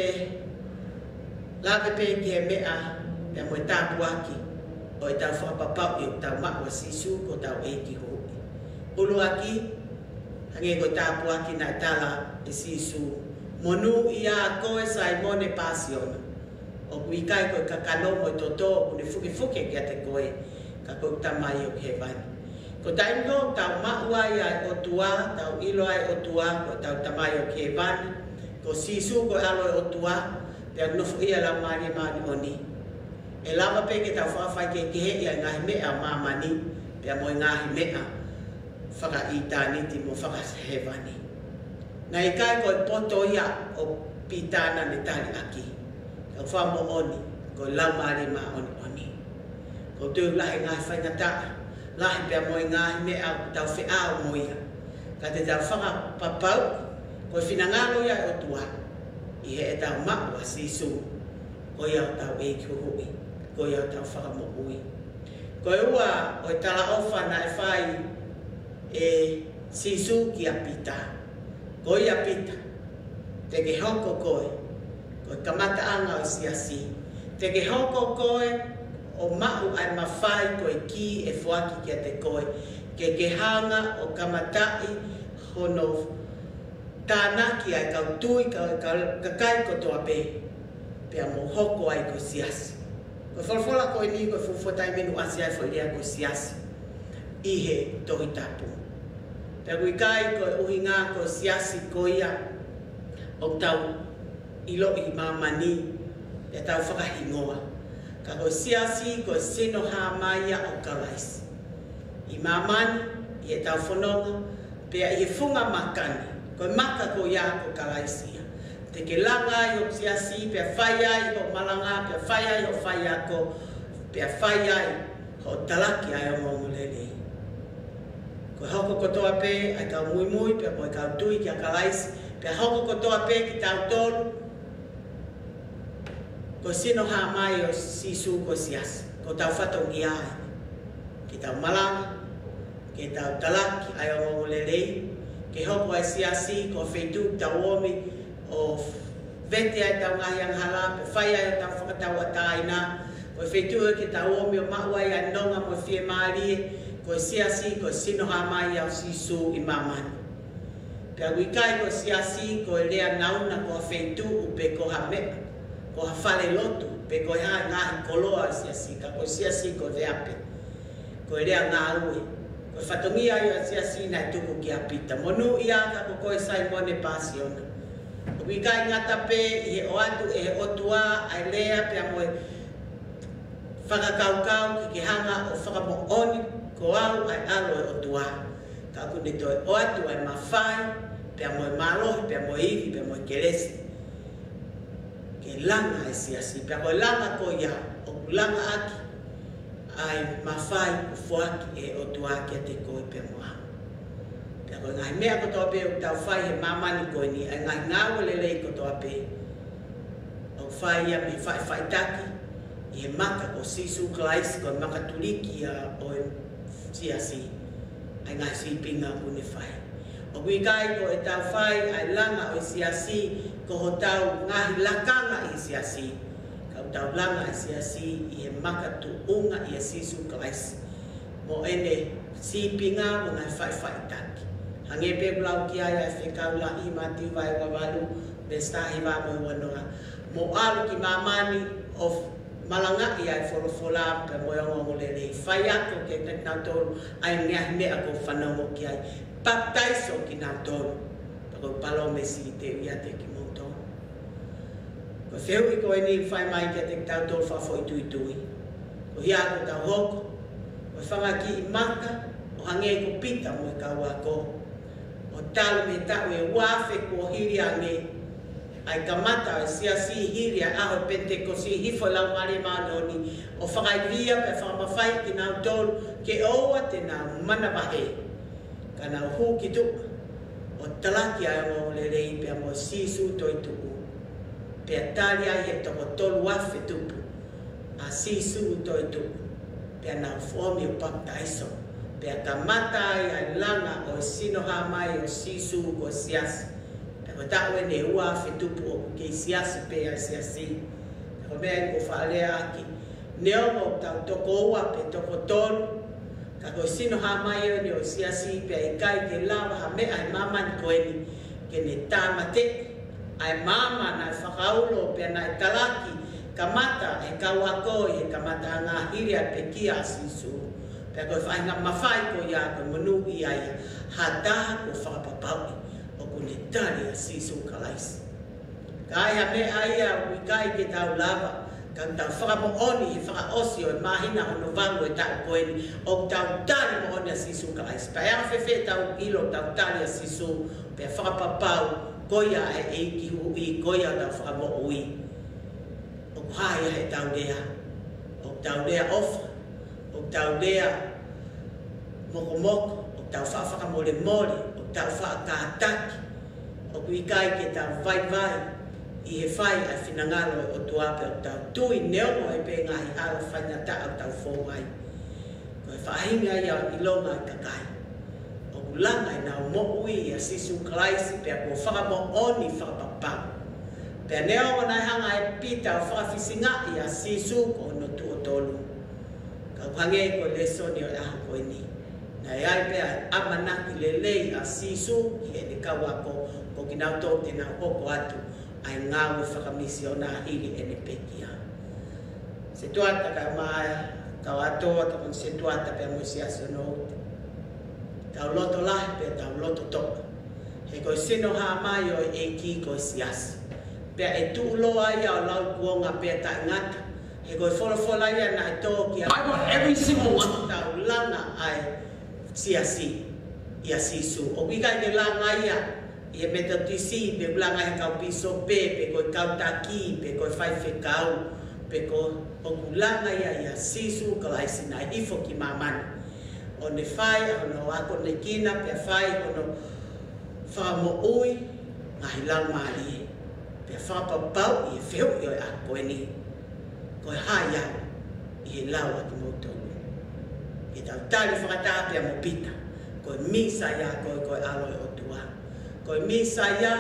lave pē ki he meʻa pea mo e tāpuaki ʻo ʻetau fakapapauʻi ʻoku tau maʻu ʻa Sīsū ko hotau ʻEiki Huhuʻi. ʻUluaki, hangē ko e tāpuaki naʻe tala ʻe Sīsū: Monūʻia koe Saimone Pāsiona, ʻoku ʻikai ko e kakano mo e toto ʻoku ne fukefuke kiate koe, ka ko ʻeku Tamai ʻoku ʻi hēvani. Ko e taimi ko ē ʻoku tau maʻu ai ʻa e ʻOtua, tau ʻilo ai ʻa e ʻOtua ko hotau Tamai ʻoku ʻi hēvani, ko Sīsū ko e ʻAlo ʻo e ʻOtua, pea ʻoku nofoʻia ʻe he Laumālie Māʻoniʻoni, ʻe lava pē ke tau fakafaikehekeheʻi ʻa e ngaahi meʻa ʻo māmani pea mo e ngaahi meʻa fakaʻitāniti mo fakahēvani. Naʻe ʻikai ko e poto ia ʻo Pita naʻa ne tali ʻaki, ka ʻoku fakamoʻoni ko e Laumālie Māʻoniʻoni. ʻOku ou tui ʻoku lahi e ngaahi faingataʻa, lahi pea mo e ngaahi meʻa ʻoku tau feʻao mo ia, ka te tau fakapapauʻi ko e finangalo ia ʻo e ʻOtua ʻi heʻetau maʻu ʻa Sīsū ko ia hotau ʻEiki Huhuʻi, ko ia hotau Fakamoʻui. Ko e ua ʻo e talaʻofa naʻe fai ʻe Sīsū kia Pita: Ko ia Pita, te ke hoko koe ko e kamataʻanga ʻo e siasi. Te ke hoko koe ʻo maʻu ʻa e mafai, ko e kī ʻe foaki kiate koe, ke ke hanga ʻo kamataʻi hono tānaki ʻa e kau tui, ka, ka, kakai kotoa pē, pea mou hoko ai ko e siasi. Ko e folofola ko eni ko e fuʻu fuataimenu ʻasi ai e foʻi lea ko e siasi ʻi he Tohi Tapu. Pea ʻoku ʻikai ko e ʻuhinga ko e siasi ko ia ʻoku tau ʻiloʻi ʻi māmani pea tau fakahingoa, ka ko e siasi ko e sino hā mai ia ʻo Kalaisi ʻi māmani, ʻi heʻetau fononga, pea ʻi he funga maka ni. Ko e maka ko ia ko Kalaisi ia. Te ke langa ai hoʻo siasi, pea fai ai hoʻo malanga, pea fai ai hoʻo faiako, pea fai ai hoʻo talaki ʻa e ongoongolelei. Ko e hoko kotoa pē ʻa e kau muimui pea mo e kau tui kia Kalaisi, pea hoko kotoa pē kitautolu ko e sino hā mai ʻo Sīsū ko e siasi. Ko hotau fatongia ia ke tau malanga, ke tau talaki ʻa e ongoongolelei, ke hoko ʻa e siasi ko e feituʻu ke tau omi ʻo vete ai ʻetau ngaahi angahala, pea fai ai hotau fakatauʻatāina. Ko e feituʻu ia ke tau omi ʻo maʻu ai ʻa e nonga mo e fiemālie. Ko e siasi ko e sino hā mai ia ʻo Sīsū ʻi māmani. Pea ʻoku ʻikai ko e siasi ko e lea nauna ko ha feituʻu pe ko ha meʻa, ko ha falelotu, pe ko e hā e ngaahi koloa ʻo e siasi, ka ko e siasi ko e veape, ko e lea ngāue. Ko e fatongia ia ʻo e siasi naʻe tuku kia Pita: Monūʻia ka ko koe Saimone Pāsiona. ʻOku ʻikai ngata pē ʻi he ʻoatu ʻe he ʻOtua ʻa e lea pea mo e fakakaukau ke ke hanga ʻo fakamoʻoni ko au ʻa e ʻAlo ʻo e ʻOtua, ka ʻoku ne toe ʻoatu ʻa e mafai, pea mo e mālohi, pea mo e ivi, pea mo e kelesi, ke langa ʻa e siasi. Pea ko e langa ko ia ʻoku langa ʻaki ʻa e mafai kuo foaki ʻe he ʻOtua kiate koe pea mo au. Pea ko e ngaahi meʻa kotoa pē ʻoku tau fai he māmani ko eni, ʻa e ngaahi ngāue lelei kotoa pē, ʻoku fai ia mei he faʻifaʻitaki ʻi he maka ko Sīsū Kalaisi, ko e makatuliki ia ʻo e siasi, ʻa e ngaahi sīpinga ʻoku ne fai. ʻOku ʻikai ko ʻetau fai ʻa e langa ʻo e siasi ko hotau ngaahi lakanga ʻi he siasi, ka ʻoku tau langa ʻa e siasi ʻi he makatuʻunga ʻia Sīsū Kalaisi mo ʻene sīpinga mo e ngaahi faʻifaʻitaki. Hangē pē ʻoku lau ki ai ʻa e fekau lahi, Mātiu vahe ua valu, veesi taha hiva mo e ua noa: Mou ʻalu ki māmani ʻo malangaʻi ʻa e folofola pea mo e ongoongolelei. Faiako kiate kinautolu ʻa e ngaahi meʻa kuo u fanongo ki ai. Papitaiso kinautolu, pea ko e palōmesi te u ʻiate kimoutolu. Ko e fehuʻi ko eni ʻoku fai mai kiate kitautolu fakafoʻituitui: Ko e hā ʻoku tau hoko? Ko e fanga kiʻi maka ʻo hangē ko Pita mo e kau ako, ʻo talu mei he taʻu ʻe ua afe kuo hili ange, ʻa e kamata ʻo e siasi hili ʻa e ʻaho Penitekosi, hifo e Laumālie Māʻoniʻoni ʻo fakaivia pea fakamafaiʻi kinautolu ke ʻoua te nau manavahē, ka nau hū ki tuʻa ʻo talaki ʻa e ongoongolelei pea mo Sīsū toetuʻu. Pea tali ai ʻe he toko tolu afe tupu ʻa Sīsū toetuʻu, pea nau ʻomi ʻo papitaiso, pea kamata ai ʻa e langa ʻo e sino hā mai ʻo Sīsū ko e siasi. Pea ko e taʻu eni ʻe ua afe tupu ʻoku kei siasi pē ʻa e siasi. Pea ko e meʻa ia ʻoku faʻa lea ʻaki, neongo ʻoku tau toko ua pe toko tolu, ka ko e sino hā mai eni ʻo e siasi, pea ʻikai ke lava ha meʻa ʻi māmani ko eni ke ne tāmateʻi ʻa e maama naʻe fakaulo pea naʻe talaki, kamata ʻe he kau ako ʻi he kamataʻanga hili ʻa e pekia ʻa Sīsū. Pea ko e faʻahinga mafai ko ia ko e monūʻia ia ha taha kuo fakapapauʻi ʻoku ne tali ʻa Sīsū Kalaisi. Ka ʻi ai ha meʻa ia ʻoku ʻikai ke tau lava, ka tau fakamoʻoni he fakaʻosi ʻo e māhina hono valu ʻo e taʻu ko eni ʻoku tau tali moʻoni ʻa Sīsū Kalaisi. Pea ʻe anga fēfē ʻetau ʻilo ʻoku tau tali ʻa Sīsū, pea fakapapau ko ia ʻa e ʻEiki Huhuʻi, ko ia ʻetau Fakamoʻui? ʻOku hā ia heʻetau lea, ʻoku tau lea ʻofa, ʻoku tau lea mokomoko, ʻoku tau faʻa fakamolemole, ʻoku tau faʻa kātaki, ʻoku ʻikai ke tau vaivai ʻi he fai ʻa e finangalo ʻo e ʻOtua, pea ʻoku tau tui neongo ʻe ʻi ai pē ngaahi hala faingataʻa ʻoku tau fou ai. Ko e faʻahinga ia ʻo e ʻilonga ʻa e kakai ʻoku langa ʻenau moʻui ʻia Sīsū Kalaisi pea kuo fakamoʻoni fakapapau. Pea neongo naʻe hanga ʻe Pita ʻo fakafisingaʻi ʻa Sīsū ko hono tuʻo tolu, ka ʻoku hangē ko e lēsoni ʻo e ʻaho ko eni, naʻe ʻi ai pē ʻa e ʻamanaki lelei ʻa Sīsū ki heʻene kau ako, ko kinautolu te nau hoko atu ʻa e ngāue fakamisiona hili ʻene pekia. Setuata kae ʻumaʻā e kau ʻato, tau setuata pea mo e siasi ʻo Nouti. Tau loto lahi pea tau loto toʻa, he ko e sino hā mai ʻo e ʻEiki ko e siasi. Pea ʻe tuʻuloa ia ʻo lauikuonga pea taʻengata, he ko e folofola ia naʻe tō kia I want every single one. Tau langa ʻa e siasi ʻia Sīsū. ʻOku ʻikai ke langa ia ʻi he Metotisi, pe ʻoku langa ʻe he kau pīsope, pe ko e kau taki, pe ko e faifekau, pe ko, ʻoku langa ia ʻia Sīsū Kalaisi naʻe hifo ki māmani ʻo ne fai ʻa hono akonekina, pea fai hono fakamoʻui ngaahi laumālie, pea fakapapauʻi e fehuʻi ʻo e ʻaho ko eni: Ko hai au ʻi he lau ʻa kimoutolu? Ke tau tali fakataha pea mo Pita, ko e Mīsaia koe, ko e ʻAlo ʻo e ʻOtua. Ko e Mīsaia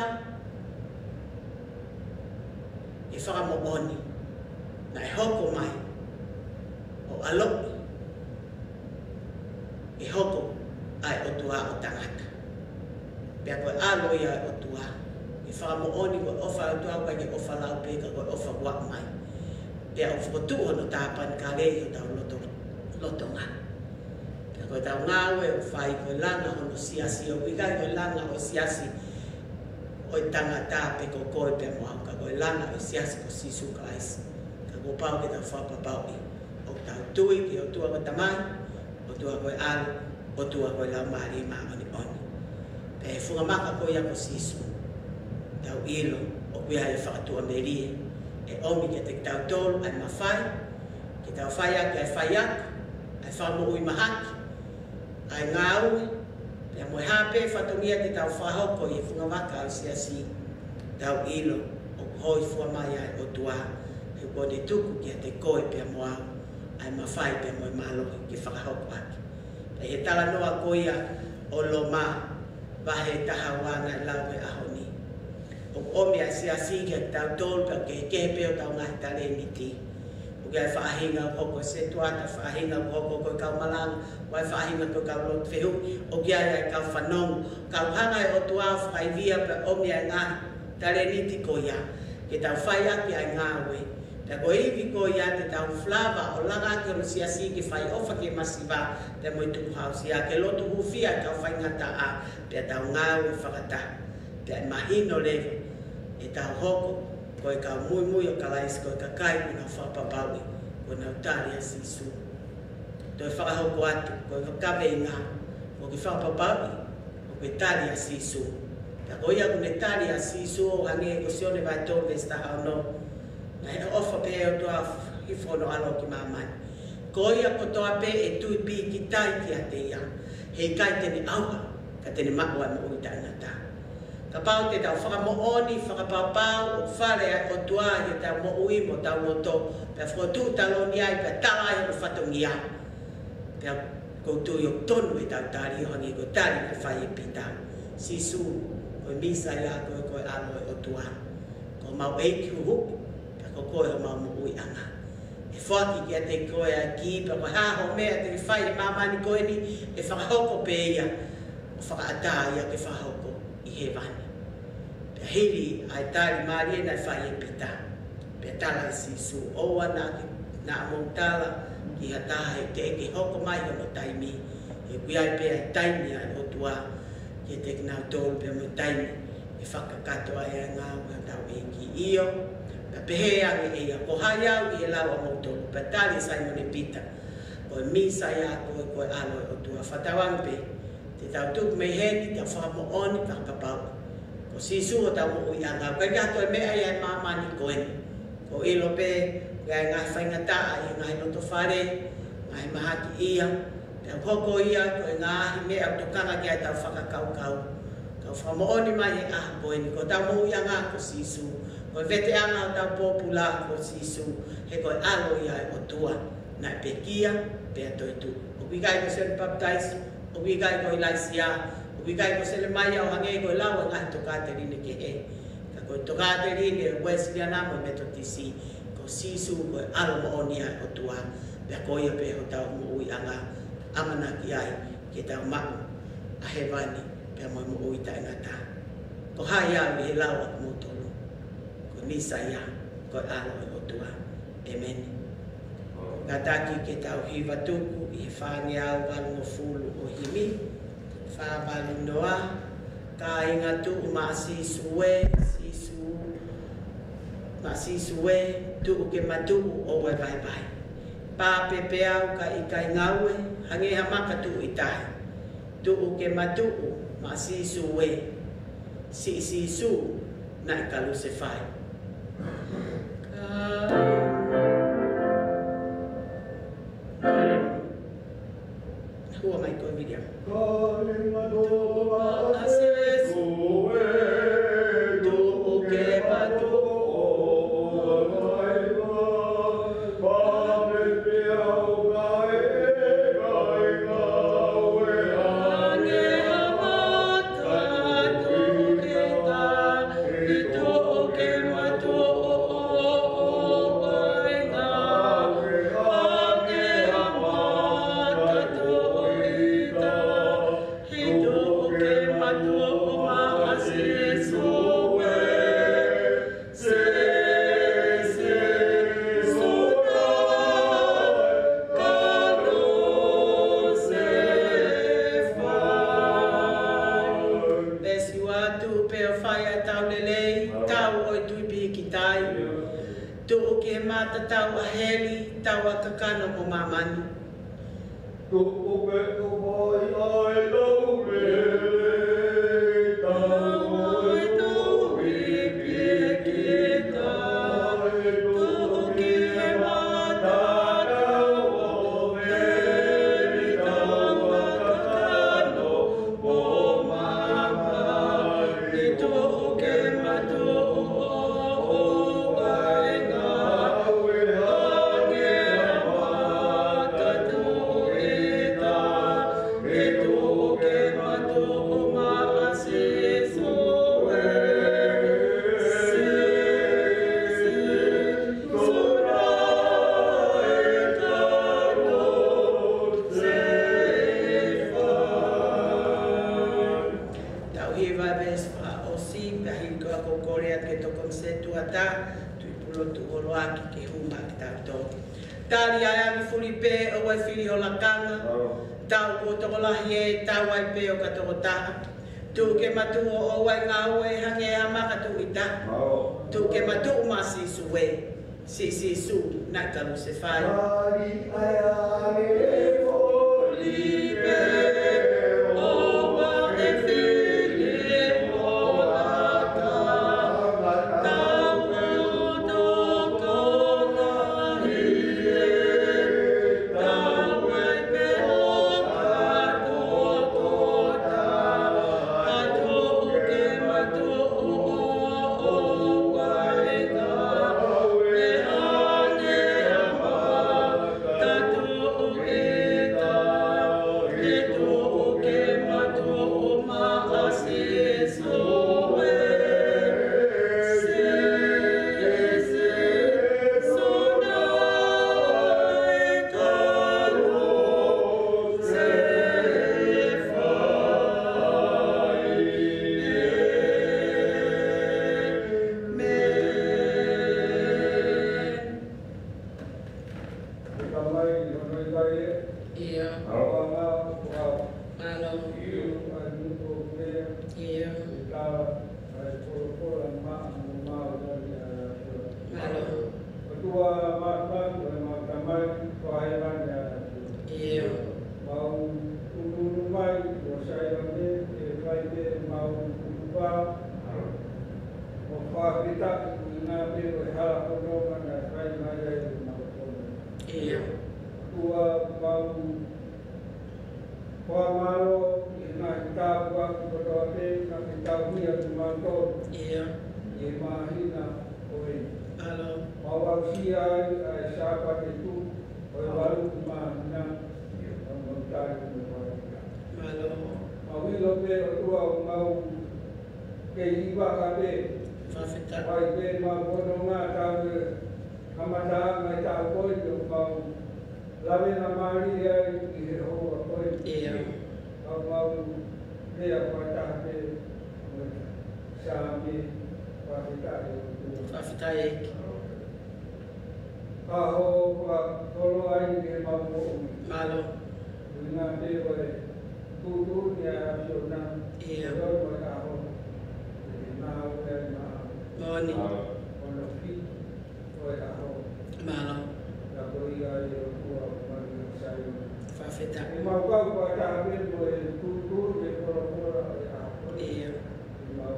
ʻe fakamoʻoni naʻe hoko mai ʻo ʻaloʻi ʻe hoko ʻa e ʻOtua ʻo tangata. Pea ko e ʻAlo ia ʻo e ʻOtua, ʻe fakamoʻoni ko e ʻofa ʻa e ʻOtua ʻoku ʻikai ke ʻofa lau pē, ka ko e ʻofa kuo aʻu mai. Pea ʻoku fokotuʻu hono tāpanekale ʻi hotau loto, lotonga. Pea ko ʻetau ngāue ʻoku fai ko e langa hono siasi, ʻoku ʻikai ko e langa ʻo e siasi ʻo e tangata pe ko koe pea mo au, ka ko e langa ʻo e siasi ko Sīsū Kalaisi. Ka kuo pau ke tau fakapapauʻi ʻoku tau tui ki he ʻOtua ko e Tamai, ʻOtua ko e ʻAlo, ʻOtua ko e Laumālie Māʻoniʻoni. Pea ʻi he funga maka ko ia ko Sīsū, tau ʻilo ʻoku ʻi ai e fakatuʻamelie ʻe ʻomi kiate kitautolu ʻa e mafai ke tau fai ʻaki ʻa e faiako, ʻa e fakamoʻui mahaki, ʻa e ngāue, pea mo e hā pē fatongia te tau fakahoko ʻi he funga maka ʻo e siasi. Tau ʻilo ʻoku hōifua mai ʻa e ʻOtua, he kuo ne tuku kiate koe pea mo au ʻa e mafai pea mo e mālohi ke fakahoko ʻaki. Pea ʻi he talanoa ko ia ʻo Loma vahe taha ua naʻe lau he ʻaho ni, ʻoku ʻomi ʻa e siasi kiate kitautolu pea kehekehe pē hotau ngaahi talēniti. ʻOku ʻi ai e faʻahinga ʻoku hoko ko e setuata, faʻahinga ʻoku hoko ko e kau malanga, ʻoku ʻi ai e faʻahinga ko e kau lotu fehuʻi, ʻoku ʻi ai ʻa e kau fanongo. Ka ʻoku hanga ʻe he ʻOtua ʻo fakaivia pea ʻomi ʻa e ngaahi talēniti ko ia ke tau fai ʻaki ʻa e ngāue. Pea ko e ivi ko ia te tau lava ʻo langa ʻaki hono siasi ke fai ʻofa ki he masiva pea mo e tukuhāusia, ke lotu hūfia ʻa e kau faingataʻa, pea tau ngāue fakataha. Pea ʻe mahino leva ʻetau hoko ko e kau muimui ʻo Kalaisi, ko e kakai kuo nau fakapapauʻi kuo nau tali ʻa Sīsū. Toe fakahoko atu, ko e kaveinga, ko e fakapapauʻi ʻoku ke tali ʻa Sīsū. Pea ko ia ʻoku ne tali ʻa Sīsū ʻo hangē ko Sione vahe tolu veesi taha ono, naʻe ʻofa pē ʻa e ʻOtua ʻo hifo hono ʻAlo ki māmani. Ko ia kotoa pē ʻe tui pīkitai kiate ia, heʻikai te ne ʻauha, ka te ne maʻu ʻa e moʻui taʻengata. Kapau te tau fakamoʻoni, fakapapau, ʻoku fale ʻa e ʻOtua ʻi heʻetau moʻui mo hotau loto, pea fokotuʻu taloni ai, pea tala ai hono fatongia. Pea ʻoku ou tui ʻoku tonu ʻetau tali ʻo hangē ko e tali naʻe fai ʻe Pita. Sīsū, ko e Mīsaia koe, ko e ʻAlo ʻo e ʻOtua. Ko homau ʻEiki huhuʻi, pea ko koe homau moʻuiʻanga. ʻE foaki kiate koe ʻa e kī, pea ko e hā ha meʻa te ke fai ʻi māmani ko eni, ʻe fakahoko pē ia, ʻo fakaʻatā ia ke fakahoko ʻi hēvani. Pea hili ʻa e tali mālie naʻe fai ʻe Pita, pea tala ʻe Sīsū, ʻoua naʻa ke, naʻa mou tala ki ha taha he teʻeki hoko mai hono taimi, he ʻoku ʻi ai pē ʻa e taimi ʻa e ʻOtua kiate kinautolu pea mo e taimi ʻe fakakakato ai ʻa e ngāue ʻa hotau ʻEiki. ʻIo, pea pehē ange ʻe ia, ko hai au ʻi he lau ʻamoutolu? Pea tali ʻe Saimone Pita, ko e Mīsaia koe, ko e ʻAlo ʻo e ʻOtua. Fakatauange pē te tau tuku mei heni, tau fakamoʻoni, fakapapau ko Sīsū hotau moʻuiʻanga. ʻOku ʻikai ha toe meʻa ia ʻi māmani ko eni. ʻOku ou ʻilo pē ʻoku ʻi ai e ngaahi faingataʻa ʻi he ngaahi loto fale, ngaahi mahaki ia, pea ʻoku hoko ia ko e ngaahi meʻa ʻoku tokanga ki ai ʻetau fakakaukau. Ka ʻoku fakamoʻoni mai he ʻaho ko eni, ko hotau moʻuiʻanga ko Sīsū, ko e veteʻanga hotau pōpula ko Sīsū, he ko e ʻAlo ia ʻo e ʻOtua, naʻe pekia pea toetuʻu. ʻOku ʻikai ko Sione Papitaiso, ʻoku ʻikai ko ʻIlaisiā, ʻoku ʻikai ko Selemaia, ʻo hangē ko e lau ʻa e ngaahi tokāteline kehe. Ka ko e tokāteline ʻa e Uēsiliana mo e Metotisi, ko Sīsū ko e ʻAlo moʻoni ʻa e ʻOtua, pea ko ia pē hotau moʻuiʻanga, ʻamanaki ai ke tau maʻu ʻa hēvani pea mo e moʻui taʻengata. Ko hai au ʻi he lau ʻamoutolu? Ko e Mīsaia, ko e ʻAlo ʻo e ʻOtua. ʻĒmeni. Kātaki ke tau hiva tuku ʻi he fāngeau valungofulu ʻo e himi. Fā valu noa. Kāinga, tuʻu maʻa Sīsū ē, Sīsū, maʻa Sīsū ē, tuʻu ke ma tuʻu ʻoua ʻe vaivai. Pā pē peau ka ʻikai ngaue, hangē ha maka tuʻu ʻi tahi. Tuʻu ke ma tuʻu maʻa Sīsū ē, siʻi Sīsū naʻe kalusefai. Hua mai koe, Miriam. Tuʻu ke ma tuʻu. Veesi ua. Tuʻu pē ʻo fai ʻa e tau lelei, tau ʻo e tui pīkitai. Tuʻu ki he matatau ʻa heli, tau ʻa kakano mo māmani. Tuʻu pē ʻo fai ʻa e tau lelei, tau ʻo e tui pīkitai. Tuʻu ki he matatau ʻa heli, tau ʻa kakano mo māmani. Tuʻu ke ma tuʻu ʻo ʻai ngāue, hangē ha maka tuʻu ʻi tahi. Tuʻu ke ma tuʻu maʻa Sīsū ē, Sīsū naʻe kalusefai. Tau hiva veesi fakaʻosi, pea hili ko ia ʻoku ou kole atu ki he tokoni setuata, Tuʻipulotu ʻUluaki ke hū maʻa kitautolu. Tali ʻa e angi fulipē, ʻoua ʻe fili ho lakanga. Tau kuo tokolahi ē, tau ai pē ʻo ka tokotaha. Tuʻu ke ma tuʻu ʻo ʻai ngāue, hangē ha maka tuʻu ʻi tahi. Tuʻu ke ma tuʻu maʻa Sīsū ē, siʻi Sīsū naʻe kalusefai. Tali ʻa e angi fulipē, ʻoua ʻe fili ho Fakafetaʻi, ʻuhinga pē ko e hala kotoa naʻe fai mai ai ʻemau kono. ʻIo. ʻOtua, mau fakamālō ʻi he ngaahi tāpuaki kotoa pē naʻa ke tauhi ʻaki kimautolu. ʻIo. ʻI he māhina ko eni. Mālō. Mau aʻusia ai ʻa e Sāpate Tupu ʻo e valu ki māhina. ʻIo. Mau tali mo e fakafetaʻi. Mālō. Mau ʻilo pē ʻOtua ʻoku mau kei ʻi vaka pē. Fakafetaʻi. Fai pē mau kono ngā tau e kamata mai tau ko eni ʻoku mau lavengamālie ai ʻi he houa ko eni. ʻIo. Mau mau lea fakataha pē mo e Saame, fakafetaʻi ʻOtua. Fakafetaʻi ʻEiki. ʻAho fakakoloa ai ʻemau moʻui. Mālō. ʻUhinga pē ko e tuʻutuʻuni ʻa e ʻAfiona. ʻIo. Ko e ʻaho. ʻE ngāue ai mau. Moʻoni. Ono fitu. Ko e ʻaho. Mālō. Ka ko ia ʻe ʻOtua ʻo Malia Saione. Fakafetaʻi. ʻEmau kau fakataha pē mo e tuʻutuʻuni e folofola ʻo e ʻaho. ʻIo. ʻEmau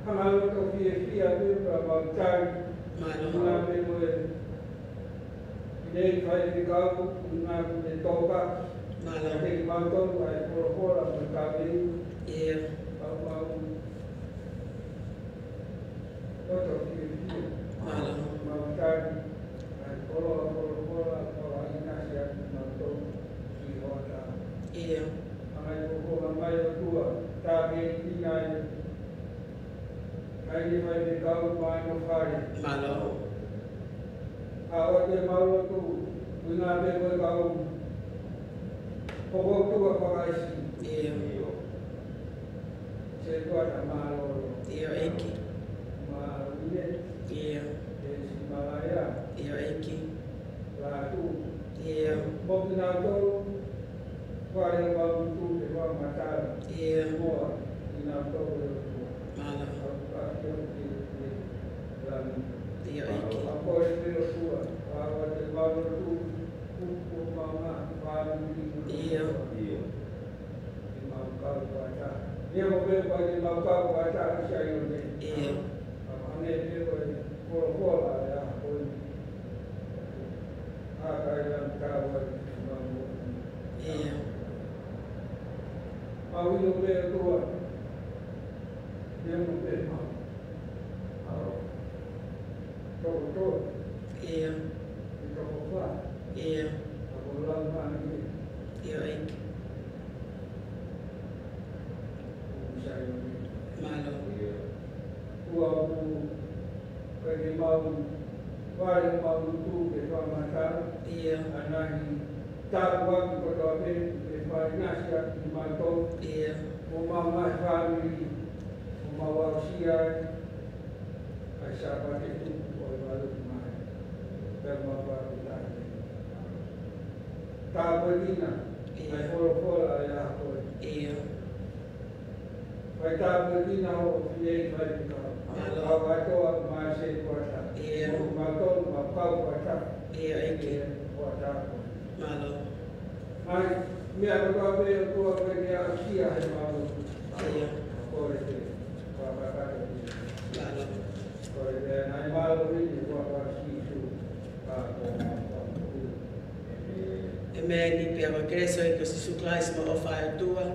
hanga loto fiefia pē pea mau tali. Mālō. ʻUhinga pē mo e fineʻeiki faifekau, ʻuhinga pē mo e toka. Mālō. Ke mau tonu ʻa e folofola mo e kaveinga. ʻIo. Mau mau loto fiefia. Mālō. Mau tali ʻa e koloa folofola, koloa ʻinasi atu mau tonu ki hoʻatā. ʻIo. Hanga ʻi he folofola mai ʻOtua, tāpuekina ai ʻa e faifekau mo hono fale. Mālō. ʻOatu ʻemau lotu, ʻuhinga pē ko e kau hoko ʻOtua fakaʻesi. ʻIo. Setuata Mālōlō. ʻIo ʻEiki. Mālōlō. ʻIo. ʻEsi Malaia. ʻIo ʻEiki. Lātū. ʻIo. Mo kinautolu, fale ʻemau lotu ke fakamatala. ʻIo. Moa, kinautolu ʻe ʻOtua. Mālō. Au ka fio ke, ke lani. ʻIo ʻEiki. Au ko e fio ʻOtua, au ʻoatu ʻemau lotu, kupu ʻemau ngaahi fāmili. ʻIo. ʻIo. ʻEmau kau fakataha. ʻIo mo pē ko ʻemau kau fakataha ʻi Saione. ʻIo. Ka hangē pē ko e folofola ʻa e ʻaho ni. ʻA kai lam tau ai ʻemau moʻui. ʻIo. Mau ʻilo pē ʻOtua. ʻIo mo pē mau. Toko tolu. ʻIo. ʻI toko fā. ʻIo. Ka ko lau mani. ʻIo ʻEiki. Kupu Saione. Mālō. ʻIo. ʻOtua ʻoku ʻikai ke mau fale ʻemau lotu ke fakamatala. ʻIo. ʻA e ngaahi tāpuaki kotoa pē ke fai ʻinasi atu kimautolu. ʻIo. Mo homau ngaahi fāmili, ʻo mau aʻusia ai ʻa e Sāpate Tupu ʻo e valu mai. Pea mau fakafetaʻi. Tāpuekina ʻa e folofola ʻo e ʻaho ni. ʻIo. Fai tāpuekina hoʻo fineʻeiki faifekau. Mālō. Kau kātoa mai setuata. ʻIo. Mo kimautolu ʻoku mau kau fakataha. ʻIo ʻEiki. Ke fakataha. Mālō. Mai, meʻa kotoa pē ʻOtua ʻoku ke aʻusia he mau. ʻIo. Kole pē. Fakataha. Mālō. Kole pē, ngaahi mālō ʻi he huafa ʻo Sīsū. Ka ko mau fakataha. ʻEmeni. Pea ko e kelesi ʻa e ʻEiki ko Sīsū Kalaisi mo e ʻofa ʻa e ʻOtua,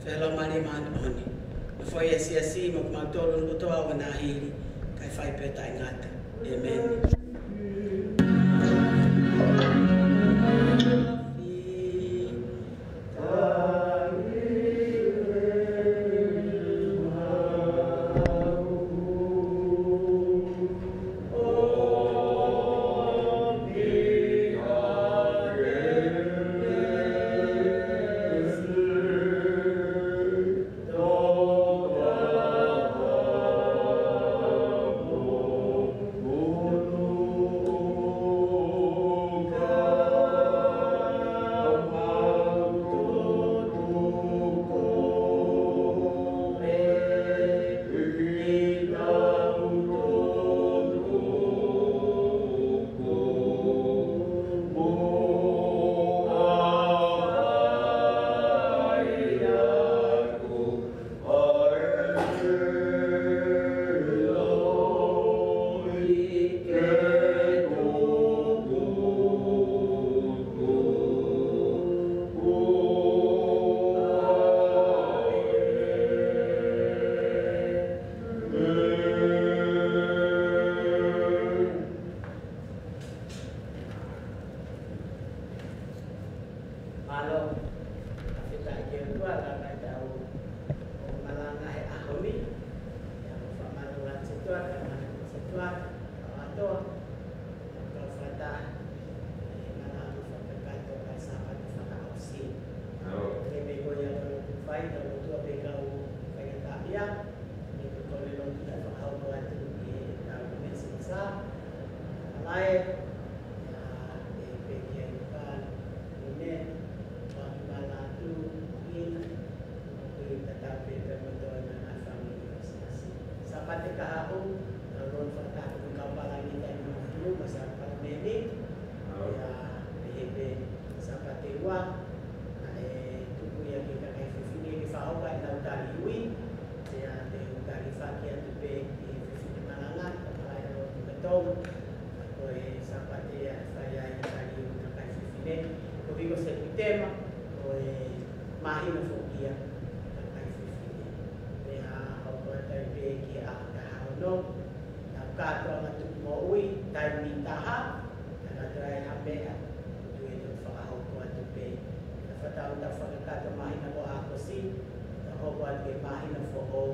feohi ʻa e Laumālie Māʻoniʻoni, nofoʻia ʻa e siasi mo kimautolu kotoa ʻo ʻaho ni kae fai pē ʻo taʻengata. ʻEmeni. Ia, ʻoku fakamālō atu ʻa e ʻOtua, kae ʻumaʻā ʻa e ʻOtua, ʻa e ʻOtua, ʻa e kau fakataha, ʻi he ngaahi fakakakato ʻa e Sāpate fakaʻosi. ʻIo. Ko e meʻa ko ia ʻoku ou fai, tau lotu pea kau faingataʻaʻia, ʻi he kole lotu naʻe fakahoko atu ʻi heʻetau Messenger. Alae, ia, ʻe pehē ki ai ka, ʻi he meʻa, ʻoku ou fakamālō atu, ʻi he ʻOku tatau pē pea mo e tō ʻa e ngaahi fāmili ʻo e Siasi. Sāpate kahaʻu, tau lon fakataha mo e kau palani taimi ʻo e ʻaho ni, mo e sākalamēniti. ʻIo. Ia, pehē pē Sāpate ua, naʻe tuku ia ki he kakai fefine ke fakahoko ʻenau tali ui. Ia, te u tali faki atu pē ki he fefine malanga, ka palai ʻo tuka tau. Ko e Sāpate ia ʻe fai ai e tali ui kakai fefine. Ko e uike ʻo Sepitema, ko e māhina foki ia kakai fefine. Pea hoko atu ai pē ki he ʻaho taha ono, tau kātoanga tuku moʻui, taimi taha, tau kātoa ai ha meʻa, ʻoku tui ʻe toki fakahoko atu pē. Ka fai ʻetau fakakakato māhina ko ʻAokosi, tau hoko atu ki he māhina foʻou,